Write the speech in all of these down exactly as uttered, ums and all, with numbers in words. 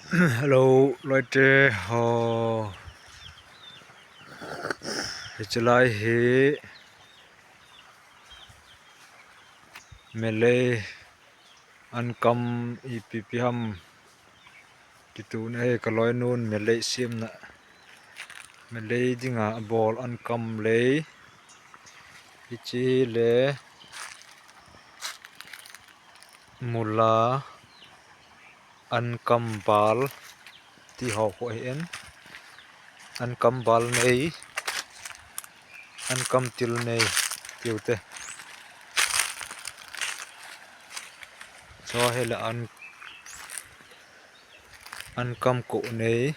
Hello, loite ho. Hichelai hi melei ankam ipi ipi ham kituna hi, kaloinun melei siamna, melei dinga abol ankam lei. Hiche le mula ankam bal ti ho khu ahin, ankam bal nei, ankam til nei tiu te. Chu hi le an, ankam ko nei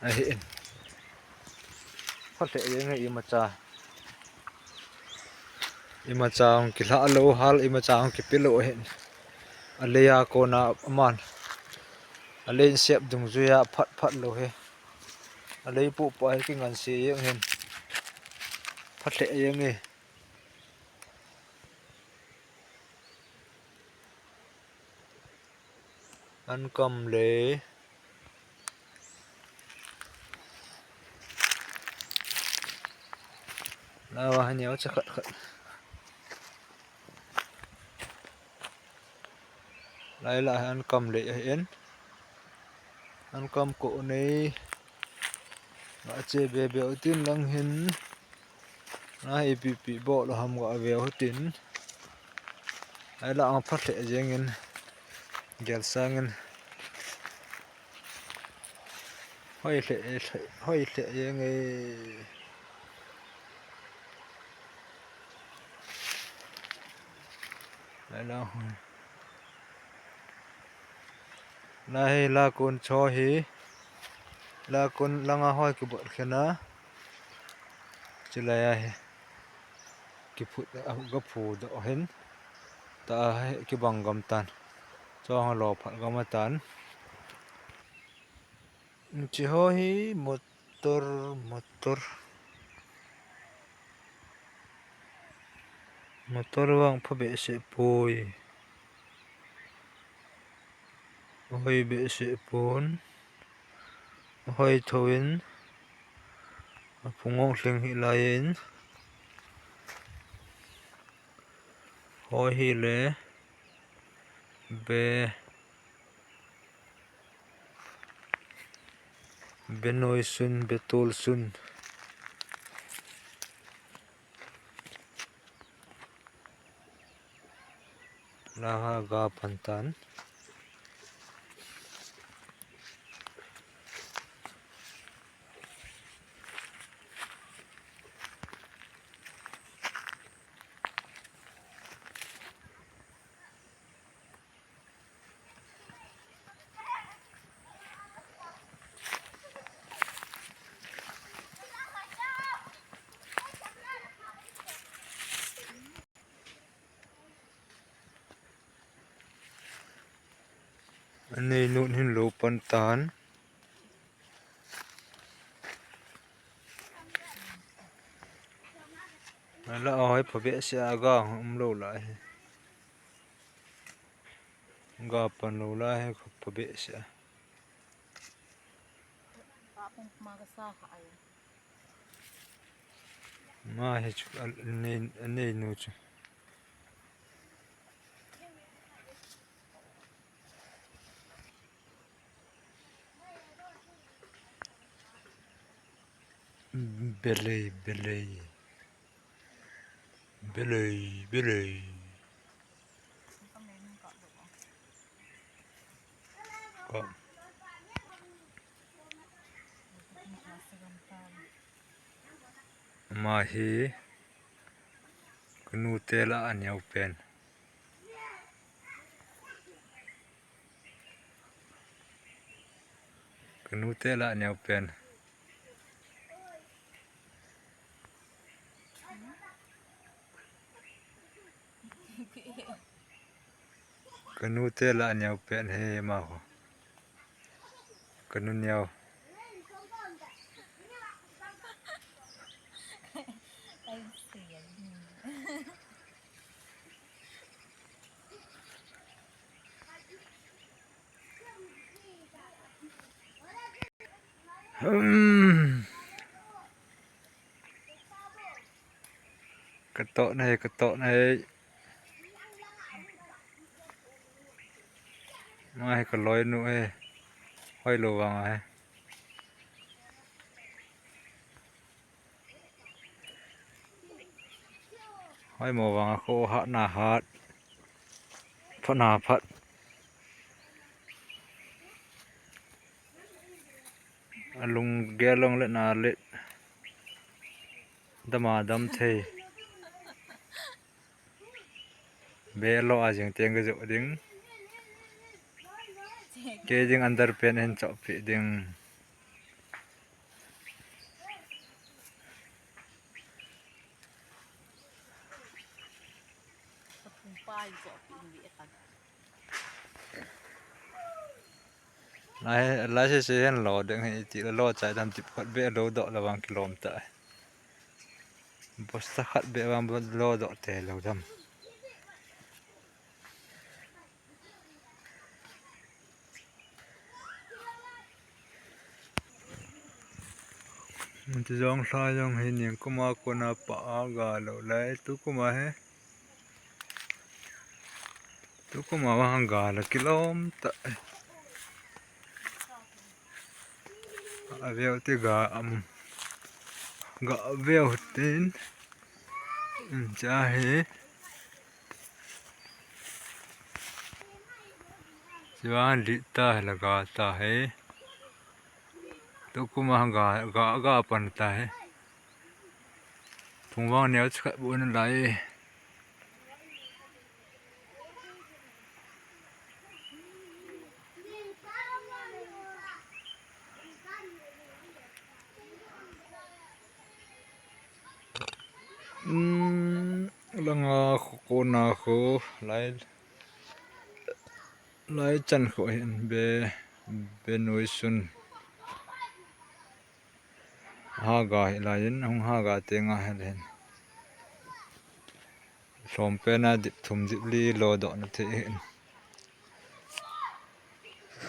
ahin. Phat lheh jeng e, imacha, imacha hung kilha lou hal, imacha hung kipe lou ahin. Alei a kona aman, alei in sep dungjuia phat phat lou hi. Alei popo hi kinganse jeng hin. Phat lheh jeng e. Ankam lei. Lawa hi neo cha khat khat. Lai la hi ankam lei ahin. Ankam ko nei. Ga che be be utin lang hin. Na ipi ipi bol ham ga ve utin. Lai la ang phat lheh jeng in. Gel sang in. Hoi lheh, hoi lheh jeng e. Lai la hoi. Lai hi lakun cho hi. Lakun langa hoi kibol khen a. Chulai a hi. Kiphut a, ga phu doh hin. Tua hi kibang gam tan. Cho ho lo phat gam atan. Hiche ho hi motor, motor. Motor vang pha behseh poi. Hoi behseh pon. Hoi thouvin. Aphung ong lhing hih laiyin. Hoi hi le. Be. Be noi sun, be tol sun. Laha ga pan tan. Anei nun hin lo pan tan. Ala oi pha behseh a ga um lou lai hi. Ga pan lou lai hi pha behseh a. Ma hi chu anei, anei nu chu. Belei, belei. Belei, belei. Ka. Ama hi kanu te lah a neo pen. Kanu te lah a neo pen. Kanu te lah a neo pen he ma ho. Kanu neo. Hmm. Katoh nahi, katoh nahi. Mahi kaloinu hi. Hoilou vang ahi. Hoimo vang a kho hat na hat. Phat na phat. Alung gel long le na le. Dam a dam thei. Be lo a jing teng ka jo ding. Ke ding underpant hin chop pi ding. Lai, lai se se hen lo ding hi ti lo chai dam tip khat be lo doh lo vang kilom ta. Bosta khat be vang lo doh te lo dam. Ti jong hla jong hi ning kuma kona pa a ga lo lai tu kuma he. Tu kuma wa ga la kilom ta. A veu te ga am ga veu tin. Cha he. Chuan lih ta hi la ga ta hi. Tu kuma ga, ga, ga pan ta hi. Phung vang neo chikhat bu na lai. Hmm, langa khu kona khu lai, lai chan khu hin be, be nui sun. Ha ga hi lai in, hung ha ga te nga hi lai in. Hlawm pena dip thum dip li lo doh na thei hin.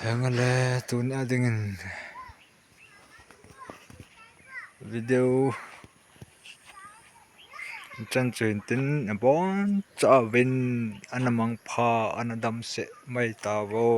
Heng le tuni a dingin video chan chu hin tin a bon cha vin ana mang pha ana dam se mai ta vo.